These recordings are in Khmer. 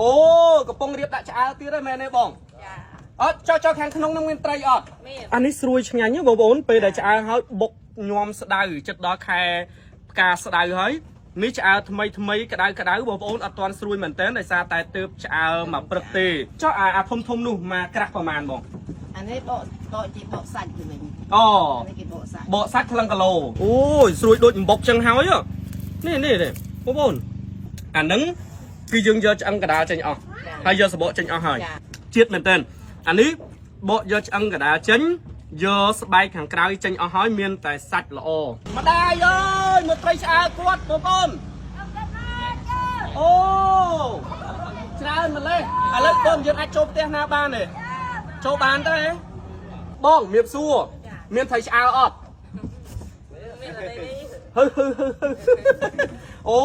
អូកំពុងរៀបដាក់ឆ្អើទៀតហើយមែនទេបង ចា អត់ចុះចុះខាងក្នុងនឹងមានត្រីអត់ មាន អានេះស្រួយឆ្ងាញ់ហ៎បងប្អូនពេលដែលឆ្អើហើយបុកញោមស្ដៅចិត្តដល់ខែផ្កាស្ដៅហើយនេះឆ្អើថ្មីថ្មីក្តៅក្តៅបងប្អូនអត់ទាន់ស្រួយមែនតើដោយសារតែទើបឆ្អើមកព្រឹកទេចុះអាអាធំធំនោះមកក្រាស់ប្រហែលបង អានេះបកបកជាបកសាច់ទៅវិញ អូ អានេះគេបកសាច់ បកសាច់ក្លឹងគីឡូអូយស្រួយដូចអំបុកចឹងហើយហ៎នេះនេះនេះបងប្អូនអាហ្នឹងគឺយើងយកឆ្អឹងកដាលចេញអស់ហើយយកសបកចេញអស់ហើយ ចា ជាតិមែនតើអានេះបកយកឆ្អឹងកដាលចេញយកស្បែកខាងក្រៅចេញអស់ហើយមានតែសាច់ល្អម្ដាយអើយមកត្រីឆ្អើគាត់បងប្អូនអូច្រើនម្លេះឥឡូវបងយើងអាចចូលផ្ទះណាបានទេចូលបានទេបងមៀបសួរមានត្រីឆ្អើអត់ មានอะไรនេះ ហឺហឺហឺហឺអូ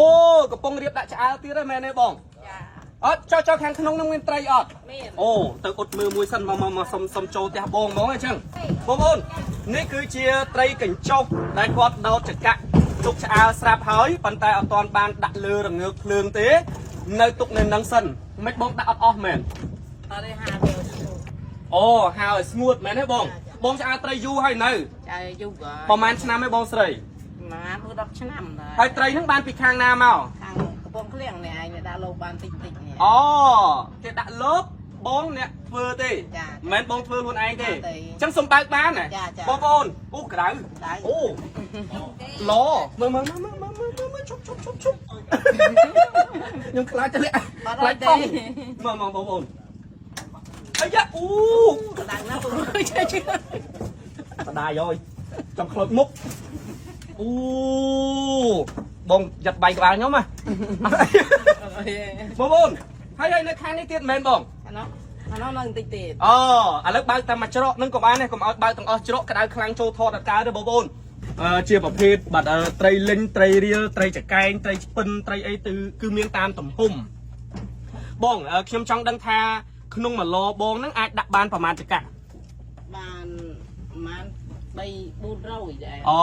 កំពុងរៀបដាក់ឆ្អើទៀតហើយមែនទេបង ចា អត់ចុះចុះខាងក្នុងនឹងមានត្រីអត់ មាន អូទៅអ៊ុតមើលមួយសិនមកមកមកសុំសុំចូលផ្ទះបងហ្មងអញ្ចឹងបងប្អូននេះគឺជាត្រីកញ្ចុះដែលគាត់ដោតចកាក់ទុកឆ្អើស្រាប់ហើយប៉ុន្តែអត់ទាន់បានដាក់លើរងើកភ្លើងទេ នៅទុកនៅនឹងសិនមិនបងដាក់អត់អស់មែន អត់ទេហាវាស្ងួត អូហើយស្ងួតមែនទេបងបងឆ្អើត្រីយូរហើយនៅ ចាយូរក៏ ប្រហែលឆ្នាំទេបងស្រី ប្រហែល10ឆ្នាំដែរ ហើយត្រីហ្នឹងបានពីខាងណាមក ខាងកំពង់ឃ្លៀងនេះឯងដាក់លោកបានតិចតិចនេះ អូគេដាក់លោបបងអ្នកធ្វើទេ ចា មិនមែនបងធ្វើខ្លួនឯងទេ ទេ អញ្ចឹងសុំបើកបានណា ចាចា បងប្អូនអូក្តៅ ក្តៅ អូឡមើលមើលមើលមើលមើលមើលមើលឈប់ឈប់ឈប់ឈប់ខ្ញុំខ្លាចទៅលាក់ខ្លាចផងមើលមើលបងប្អូនអាយ៉ាអូ ក្តៅណាស់ពូ ចេះចេះបដាយអើយចង់ខ្លោចមុខអូបងយ៉ាត់បាយក្បាលខ្ញុំហ៎ បងប្អូនហើយហើយនៅខាងនេះទៀតមែនបង អានោះអានោះនៅបន្តិចទៀត អូឥឡូវបើកតែមួយច្រកនឹងក៏បានដែរកុំឲ្យបើកទាំងអស់ច្រកក្តៅខ្លាំងចូលថតអត់កើតទេបងប្អូនអឺជាប្រភេទបាត់អឺត្រីលិញត្រីរៀលត្រីចកែងត្រីឆ្ពិនត្រីអីទៅគឺមានតាមទំហំបងអឺខ្ញុំចង់ដឹងថាក្នុងមួយឡបងហ្នឹងអាចដាក់បានប្រមាណចកាក់ បានប្រហែល3 400ដែរ អូ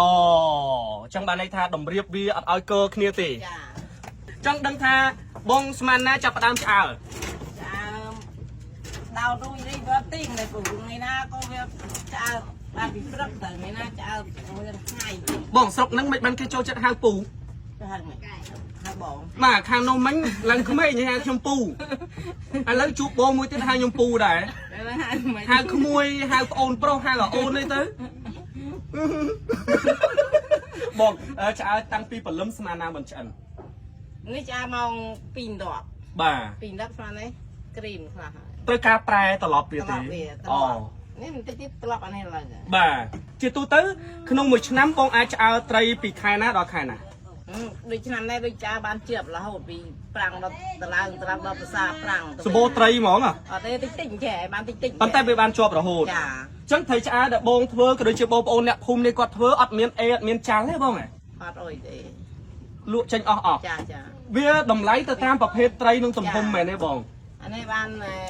អញ្ចឹងបានន័យថាតម្រៀបវាអត់ឲ្យកើគ្នាទេ ចា ចង់ដឹងថាបងស្មានណាចាប់ផ្ដើមឆ្អើ ឆ្អើមដោតរួចរីវាទីងនេះពូថ្ងៃណាក៏វាឆ្អើមបានពីព្រឹកទៅថ្ងៃណាឆ្អើមមួយថ្ងៃ បងស្រុកហ្នឹងមិនបានគេចូលចិត្តហៅពូ ទៅហៅមិនហៅបង បាទខាងនោះមិញឡើងក្មេងហៅខ្ញុំពូឥឡូវជួបបងមួយទៀតហៅខ្ញុំពូដែរ ហៅមិន ហៅក្មួយហៅប្អូនប្រុសហៅអូននេះទៅបងអឺឆ្អើតាំងពីព្រលឹមស្មានណាមិនឆ្អិន នេះឆ្អើមម៉ោង2 10 បាទ 2 10ស្មាននេះក្រីមខ្លះហើយ ត្រូវការប្រែត្រឡប់វាទេ ត្រឡប់វាត្រ អូ ឡប់នេះបន្តិចទៀតត្រឡប់អានេះឡើយ បាទជាទូទៅក្នុងមួយឆ្នាំបងអាចឆ្អើត្រីពីខែណាដល់ខែណា ដូចឆ្នាំនេះដូចឆ្អើបានជាប់រហូតពីប្រាំងដល់តឡើងត្រឡប់ដល់ភាសាប្រាំង សបោត្រីហ្មងហ៎ អត់ទេតិចតិចចេះបានតិចតិច ប៉ុន្តែវាបានជាប់រហូត ចា អញ្ចឹងត្រីឆ្អើដែលបងធ្វើក៏ដូចជាបងប្អូនអ្នកភូមិនេះគាត់ធ្វើអត់មានអេអត់មានចាល់ទេបងហ៎ អត់អុយទេ លក់ចេញអស់អស់ ចាចា វាតម្លៃទៅតាមប្រភេទត្រីនិងទំហំមែនទេបង អានេះបាន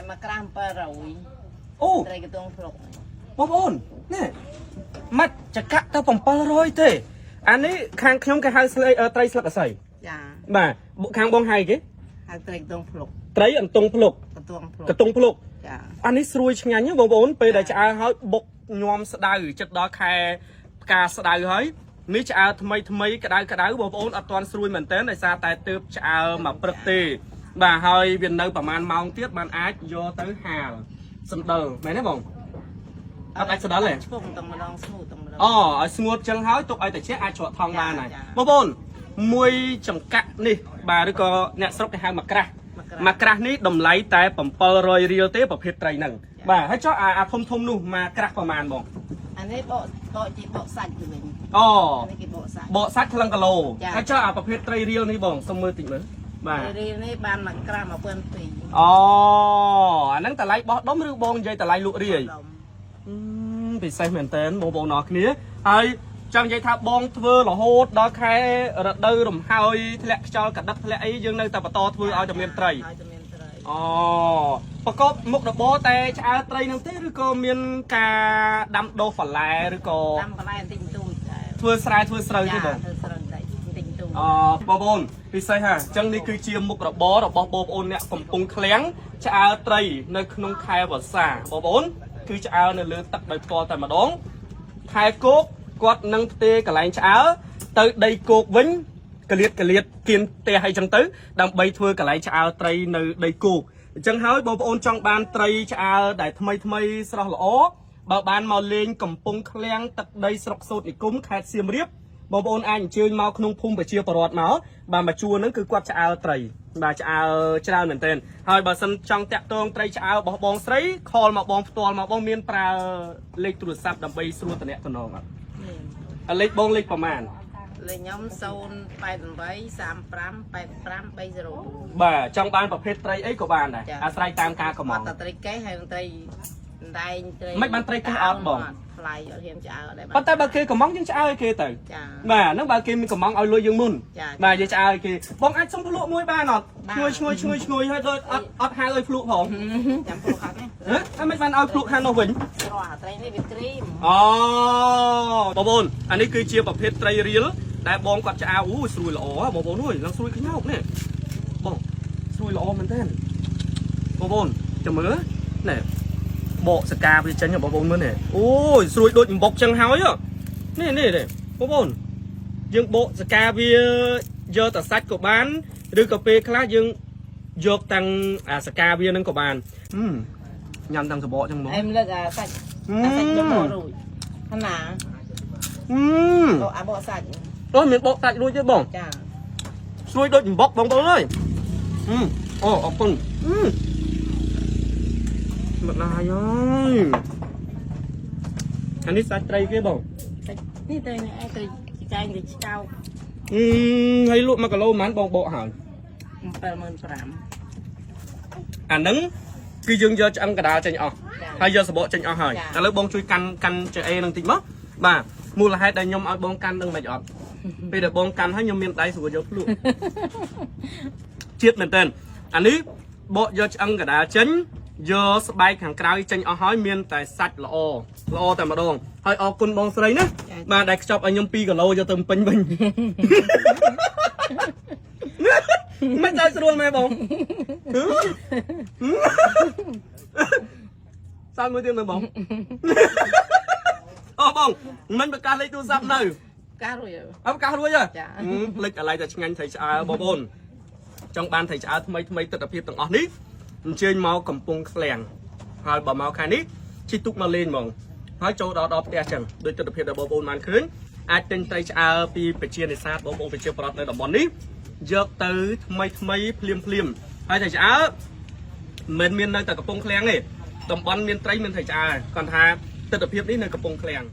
មួយក្រាម700 អូ ត្រីកន្ទងភ្លុក បងប្អូននេះម៉ាត់ចកៈទៅ700ទេអានេះខាងខ្ញុំគេហៅស្លីអឺត្រីស្លឹកអស័យ ចា បាទខាងបងហៅគេ ហៅត្រីកន្ទងភ្លុក ត្រីអន្ទង់ភ្លុក កន្ទងភ្លុក កន្ទង់ភ្លុក ចា អានេះស្រួយឆ្ងាញ់ហ៎បងប្អូនពេលដែលឆ្អើហើយបុកញោមស្ដៅចិត្តដល់ខែផ្កាស្ដៅហើយនេះឆ្អើថ្មីថ្មីក្តៅក្តៅបងប្អូនអត់ទាន់ស្រួយមែនតើដោយសារតែទើបឆ្អើមកព្រឹកទេបាទហើយវានៅប្រហែលម៉ោងទៀតបានអាចយកទៅហាលសណ្ដិលមែនទេបងអត់អាចសណ្ដិលទេ ឈ្មោះតំម្ដងស្មូតម្ដង អូឲ្យស្ងួតចឹងហើយទុកឲ្យតិចអាចច្រកថងបានហើយ ចា បងប្អូនមួយចង្កាក់នេះបាទឬក៏អ្នកស្រុកគេហៅមកក្រាស់ មកក្រាស់ មកក្រាស់នេះតម្លៃតែ700រៀលទេប្រភេទត្រីហ្នឹងបាទហើយចុះអាអាធំធំនោះមកក្រាស់ប្រហែលបង អានេះបកបកជាបកសាច់ទៅវិញ អូ អានេះគេបកសាច់ បកសាច់ក្លឹងគីឡូ ចា ហើយចុះអាប្រភេទត្រីរៀលនេះបងសុំមើលតិចមើលបាទ រៀលនេះបានមួយក្រាម1200 អូអាហ្នឹងតម្លៃបោះដុំឬបងនិយាយតម្លៃលក់រាយ ដុំ អឺពិសេសមែនតើបងប្អូនអរគ្នាហើយចង់និយាយថាបងធ្វើរហូតដល់ខែរដូវរំហើយធ្លាក់ខ្យល់កដឹកធ្លាក់អីយើងនៅតែបន្តធ្វើឲ្យតែមានត្រី ឲ្យតែមានត្រី អូប្រកបមុខរបរតែឆ្អើត្រីនឹងទេឬក៏មានការដាំដុះបន្លែឬក៏ ដាំបន្លែបន្តិចបន្តួចដែរ ធ្វើស្រែធ្វើស្រូវទេបង ធ្វើស្រូវបន្តិចបន្តិចបន្តួច អូបងប្អូន ពិសេសហ่าអញ្ចឹងនេះគឺជាមុខរបររបស់បងប្អូនអ្នកកំពុងឃ្លាំងឆ្អើរត្រីនៅក្នុងខែវស្សាបងប្អូនគឺឆ្អើរនៅលើទឹកដោយផ្ទាល់តែម្ដងខែគោកគាត់នឹងផ្ទេរកន្លែងឆ្អើរទៅដីគោកវិញកលៀតកលៀតគៀនផ្ទះអីចឹងទៅដើម្បីធ្វើកន្លែងឆ្អើរត្រីនៅដីគោកអញ្ចឹងហើយបងប្អូនចង់បានត្រីឆ្អើរដែលថ្មីថ្មីស្រស់ល្អបើបានមកលេងកំពង់ឃ្លាំងទឹកដីស្រុកសូត្រនិគមខេត្តសៀមរាប បងប្អូនអាចអញ្ជើញមកក្នុងភូមិប្រជាពលរដ្ឋមកបាទមកជួរហ្នឹងគឺគាត់ឆ្អើរត្រីបាទឆ្អើរច្រើនមែនទែនហើយបើសិនចង់តាក់ទងត្រីឆ្អើររបស់បងស្រី call មកបងផ្ទាល់មកបងមានប្រើលេខទូរស័ព្ទដើម្បីស្រួលតំណែងអត់អាលេខបងលេខប្រមាណ លេខខ្ញុំ088 35 85 304 បាទចង់បានប្រភេទត្រីអីក៏បានដែរអាស្រ័យតាមការកំង អត់តែត្រីកេះហើយនឹងត្រីដែងត្រី មិនបានត្រីកេះអត់បង ថ្លៃអត់ហ៊ានឆ្អើរដែរ ប៉ុន្តែបើគេកំងយើងឆ្អើរឲ្យគេទៅ ចា បាទហ្នឹងបើគេមានកំងឲ្យលុយយើងមុន ចា បាទយើងឆ្អើរឲ្យគេបងអាចសុំភ្លក់មួយបានអត់ បាន ឈ្ងុយឈ្ងុយឈ្ងុយឈ្ងុយហើយដូចអត់អត់ហៅឲ្យភ្លក់ផង ចាំភ្លក់អត់ទេ ហ៎ហើយមិនបានឲ្យភ្លក់ខាងនោះវិញ ស្រស់អាត្រីនេះវាគ្រីម អូបងប្អូនអានេះគឺជាប្រភេទត្រីរៀលដែលបងគាត់ឆ្អើអូស្រួយល្អហ៎បងប្អូនអើយឡើងស្រួយខ្ញោកនេះបងស្រួយល្អមែនទែនបងប្អូនចាំមើលនេះបកសកាវាចេញហ៎បងប្អូនមើលនេះអូយស្រួយដូចអំបុកចឹងហើយហ៎នេះនេះនេះបងប្អូនយើងបកសកាវាយកតែសាច់ក៏បានឬក៏ពេលខ្លះយើងយកតាំងអាសកាវានឹងក៏បានហឹមញ៉ាំតាំងសបកចឹងហ្មង អែមលើកអាសាច់អាសាច់យកមករួចហ្នឹងណា អឺ បកអាបកសាច់ អូមានបកសាច់រួចទេបង ចា ស្រួយដូចអំបុកបងប្អូនអើយអឺអូអរគុណអឺម្ដាយអើយអានេះសាច់ត្រីគេបង សាច់នេះត្រីនេះឯងត្រីចែងទៅឆ្កោក អឺហើយលក់1គីឡូប៉ុន្មានបងបកហើយ 75000 អាហ្នឹងគឺយើងយកឆ្អឹងកដាលចេញអស់ ចា ហើយយកសបកចេញអស់ហើយ ចា ឥឡូវបងជួយកាន់កាន់ចអេនឹងតិចមកបាទមូលហេតុដែលខ្ញុំឲ្យបងកាន់នឹងមិនអត់ពេលដែលបងកាន់ហើយខ្ញុំមានដៃស្រួលយកភ្លក់ ជាតិមែនតើអានេះបកយកឆ្អឹងកដាលចេញយកស្បែកខាងក្រៅចេញអស់ហើយមានតែសាច់ល្អល្អតែម្ដងហើយអរគុណបងស្រីណាបាទដែលខ្ចប់ឲ្យខ្ញុំ2គីឡូយកទៅពេញវិញ មិនឲ្យស្រួលមែនបងសាល់មួយទៀតមើលបងអូបងមិនប្រកាសលេខទូរស័ព្ទនៅ ការួចហើយ អើប្រកាសរួចហ៎ ចា ភ្លេចអាឡ័យតែឆ្ងាញ់ត្រីឆ្អើរបងប្អូនចង់បានត្រីឆ្អើរថ្មីថ្មីទិដ្ឋភាពទាំងអស់នេះអញ្ជើញមកកំពង់ឃ្លាំងហើយបើមកខាងនេះជិះទូកមកលេងហ្មងហើយចូលដល់ដល់ផ្ទះចឹងដោយទិដ្ឋភាពដែលបងប្អូនបានឃើញអាចទិញត្រីឆ្អើរពីប្រជានេសាទបងប្អូនប្រជាប្រដ្ឋនៅតំបន់នេះយកទៅថ្មីថ្មីភ្លាមភ្លាមហើយត្រីឆ្អើរមិនមែនមាននៅតែកំពង់ឃ្លាំងទេតំបន់មានត្រីមានត្រីឆ្អើរគាត់ថាទិដ្ឋភាពនេះនៅកំពង់ឃ្លាំង